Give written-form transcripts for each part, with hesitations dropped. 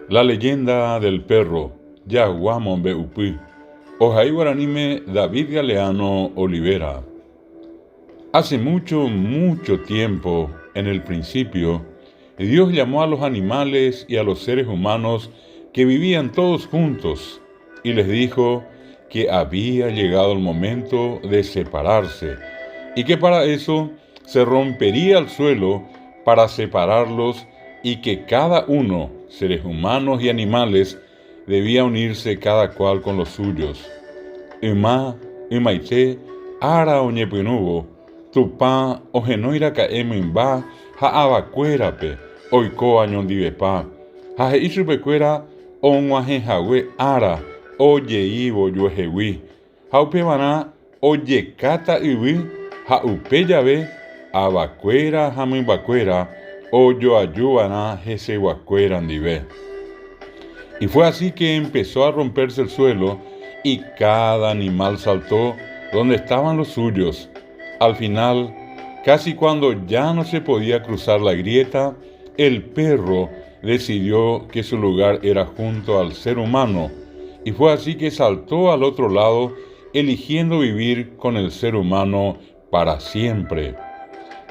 La leyenda del perro, Jagua mombe'upy, ohai guaraníme David Galeano Olivera. Hace mucho, mucho tiempo, en el principio, Dios llamó a los animales y a los seres humanos que vivían todos juntos y les dijo que había llegado el momento de separarse y que para eso se rompería el suelo para separarlos y que cada uno, seres humanos y animales, debía unirse cada cual con los suyos. Yma, ymaite, ára oñepyrũvo, Tupã ohenóiraka'e mymba ha avakuérape oiko añondivepa, ha he'i chupekuéra og̃uahẽhague ára ojeívo juehegui, ha upevarã ojekáta yvy ha upe jave avakuéra ha mymbakuéra ojoajuva'erã heseguakuéra ndive. Y fue así que empezó a romperse el suelo y cada animal saltó donde estaban los suyos. Al final, casi cuando ya no se podía cruzar la grieta, el perro decidió que su lugar era junto al ser humano, y fue así que saltó al otro lado, eligiendo vivir con el ser humano para siempre.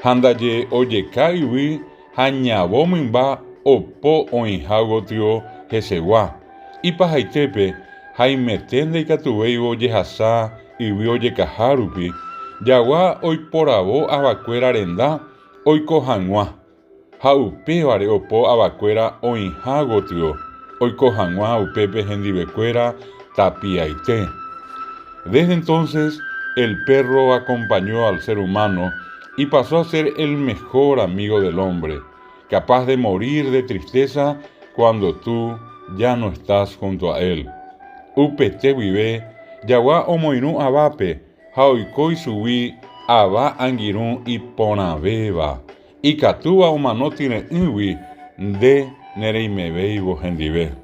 Ha ndaje ojeka yvy ha ñavo mymba opo oĩha gotyo hesegua. Ipahaitépe, haimete ndaikatuvéivo jehasa yvy ojekaha rupi, jagua oiporavo avakuéra renda oiko hag̃ua, ha upévare opo avakuéra oĩha gotyo oiko hag̃ua upépe hendivekuéra tapiaite. Desde entonces, el perro acompañó al ser humano y pasó a ser el mejor amigo del hombre, capaz de morir de tristeza cuando tú ya no estás junto a él. Upete guive, jagua omoirũ avápe ha oiko ichugui ava angirũ iporãvéva, ikatúva omano tyre'ỹgui nde nereimevéivo hendive.